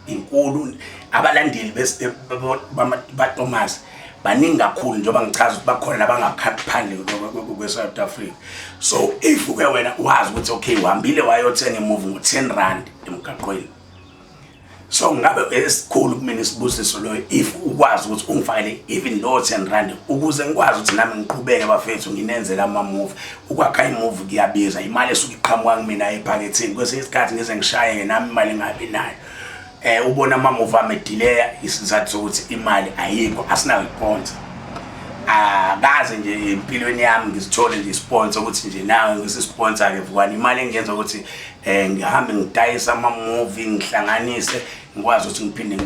Inkulu abalandeli baThomas baningi kakhulu, njengoba ngichaza ukuthi bakhona nabangaphandle kwe-South Africa. So if ke wena wazi ukuthi okay, uhambile wayothenga imovie ngo-R10 emgaqweni, so ngabe esikhulu kumina isibusiso loyo if ukwazi ukuthi ungifakele even lowo R10 ukuze ngikwazi ukuthi nami ngiqhubeke, bafethu, nginenzele ama-movie. Ukwakha imovie kuyabiza, imali esuke iqhamuka kumina ephaketheni. Kwesinye isikhathi ngize ngishayeke nami, imali ingabi nayo. Ubona ama-movie ami edileya, isizathu sokuthi imali ayikho, asinayo isponsor. Akaze nje empilweni yami ngizithole nje isponsor ukuthi nje nawe ngisisponsor-ke, Vukani. Imali engiyenza ukuthi ngihambe ngidayise ama-movie, ngihlanganise, ngikwazi ukuthi ngiphinde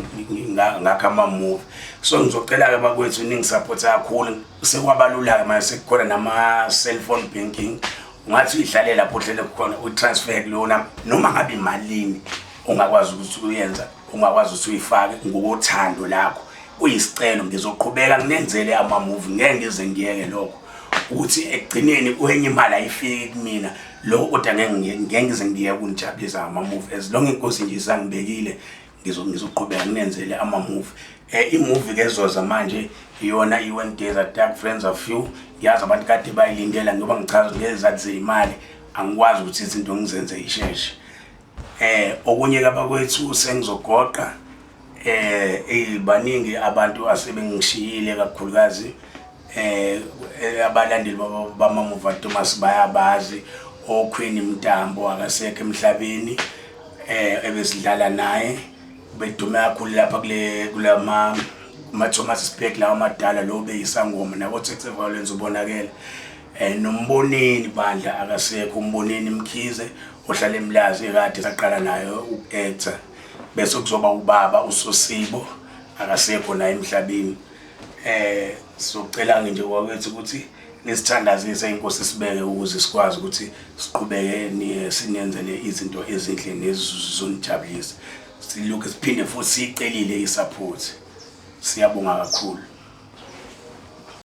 ngakhe ama-movie. So ngizocela-ke bakwethu ningisapothe kakhulu. Sekwabalula-ke manje, sekukhona nama-cellphone banking. Ungathi uyihlale lapho uhlele khona, uyitransfer kulona noma ngabe imalini ongakwazi ukuthi uyenza, ungakwazi ukuthi uyifake ngokothando lakho. Kuyisicelo, ngizoqhubeka nginenzele ama-movie, ngeke ngize ngiyeke lokho. Ukuthi ekugcineni kwenye imali ayifiki kumina lokho, kodwa ngeke ngize ngiyeke ukunijabulisa ngama-movie. As long inkosi nje isangibekile, ngizoqhubeka nginenzele ama-movie. I-movie ke ezoza manje iyona i-When Days Are Dark Friends Are Few. Ngiyazi abantu kade bayilindela. Ngoba ngichaza ngezizathu zeyimali, angikwazi ukuthi izinto ngizenze isheshe. Okunye kabakwethu, sengizogoqa, baningi abantu asebengishiyile, kakhulukazi abalandeli bamamuva Thomas bayabazi. OQueen Mntambo akasekho emhlabeni, ebesidlala naye, bedume kakhulu lapha kule kulama kuma Thomas Speck lawa amadala, lo beyisangoma nabo Sex Violence ubonakele. Nomboneni bandla akasekho, uMboneni Mkhize ohlala eMlazi, ekade saqala nayo uku-actor. Bese kuzoba ubaba uSosibo, akasekho naye emhlabeni. Sizocela nje kwakwethu ukuthi nisithandazise, inkosi sibeke ukuze sikwazi ukuthi siqhubeke sinenzele izinto ezinhle nezizonijabulisa. Silokhu siphinde futhi siyicelile isupport. Siyabonga kakhulu.